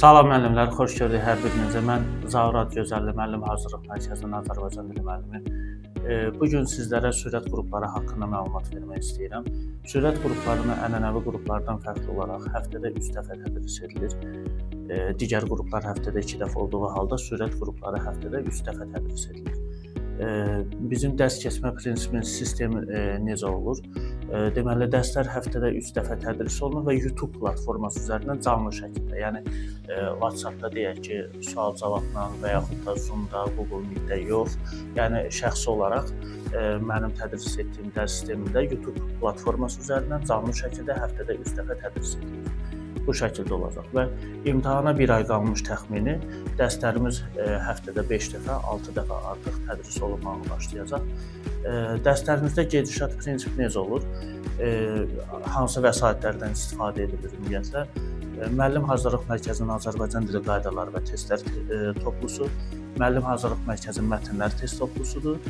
Salam müəllimlər, xoş gördük hər birinizə. Mən Zaur Adıgözəlli, Müəllim Hazırlıq Mərkəzinin Azərbaycan dili müəllimi. Bu gün sizlərə sürət qrupları haqqında məlumat vermək istəyirəm. Sürət qruplarını ənənəvi qruplardan fərqli olaraq həftədə 3 dəfə tədris edilir. Digər qruplar həftədə 2 dəfə olduğu halda sürət qrupları həftədə 3 dəfə tədris edilir. Bizim dərs keçmə prinsipinin sistemi necə olur? Deməli, dərslər həftədə 3 dəfə tədris olunur və YouTube platforması üzərindən canlı şəkildə, yəni WhatsApp-da deyək ki, sual-cavabla və yaxud da Zoom-da, Google Meet-də yox, yəni şəxsi olaraq mənim tədris etdiyim dərs sistemində YouTube platforması üzərindən canlı şəkildə həftədə 3 dəfə tədris edilir. Bu şəkildə olacaq və imtahana bir ay qalmış təxmini dərslərimiz həftədə 5 dəfə, 6 dəfə artıq tədris olunmağa başlayacaq. Dərslərimizdə gedişat prinsipi necə olur? Hansı vəsaitlərdən istifadə edilir ümumiyyətlə? Müəllim Hazırlıq Mərkəzinin Azərbaycan dili qaydaları və testlər toplusu, Müəllim Hazırlıq Mərkəzinin mətnlər test toplusudur.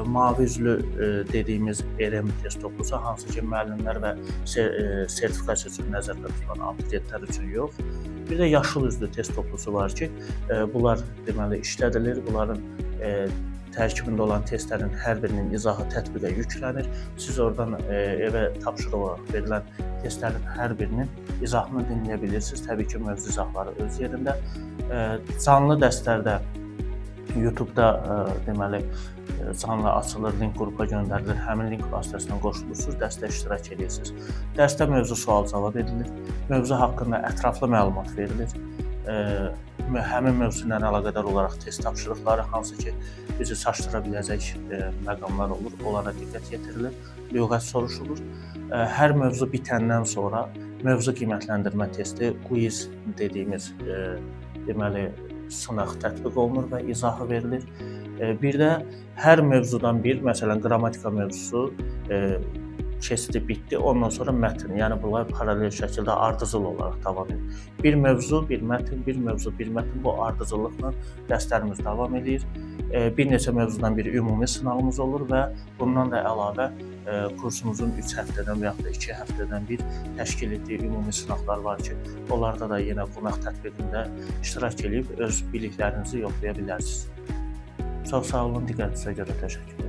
Mavi üzlü dediyimiz RM test toplusu, hansı ki müəllimlər və sertifikasiya üçün nəzərdə tutulan abituriyentlər üçün yox. Bir də yaşıl üzlü test toplusu var ki, bunlar deməli işlədilir. Bunların tərkibində olan testlərin hər birinin izahı tətbiqə yüklənir. Siz oradan evə tapşırıq olaraq verilən testlərin hər birinin izahını dinləyə bilirsiniz. Təbii ki, mövzu izahları öz yerində. Canlı dərslərdə YouTube-da deməli canlı açılır, link qrupa göndərilir. Həmin link vasitəsilə qoşulursunuz, dərsdə iştirak edirsiniz. Dərsdə mövzu sual-cavab edilir. Mövzu haqqında ətraflı məlumat verilir. Həmin mövzu ilə əlaqədar olaraq test tapşırıqları, hansı ki bizi çaşdıra biləcək məqamlar olur, onlara diqqət yetirilir, lüğət soruşulur. Hər mövzu bitəndən sonra mövzu qiymətləndirmə testi, quiz dediyimiz deməli sınaq tətbiq olunur və izahı verilir. Bir də hər mövzudan bir, məsələn, qrammatika mövzusu keçdi, bitdi. Ondan sonra mətn, yəni bunlar paralel şəkildə ardıcıl olaraq davam edir. Bir mövzu, bir mətn, bir mövzu, bir mətn, bu ardıcıllıqla dərslərimiz davam eləyir. Bir neçə mövzudan bir ümumi sınağımız olur və bundan da əlavə kursumuzun 3 həftədən və yaxud da 2 həftədən bir təşkil etdiyi ümumi sınaqlar var ki, onlarda da yenə qonaq tətbiqində iştirak eləyib öz biliklərinizi yoxlaya bilərsiniz. Çox sağ olun, diqqətinizə görə təşəkkür.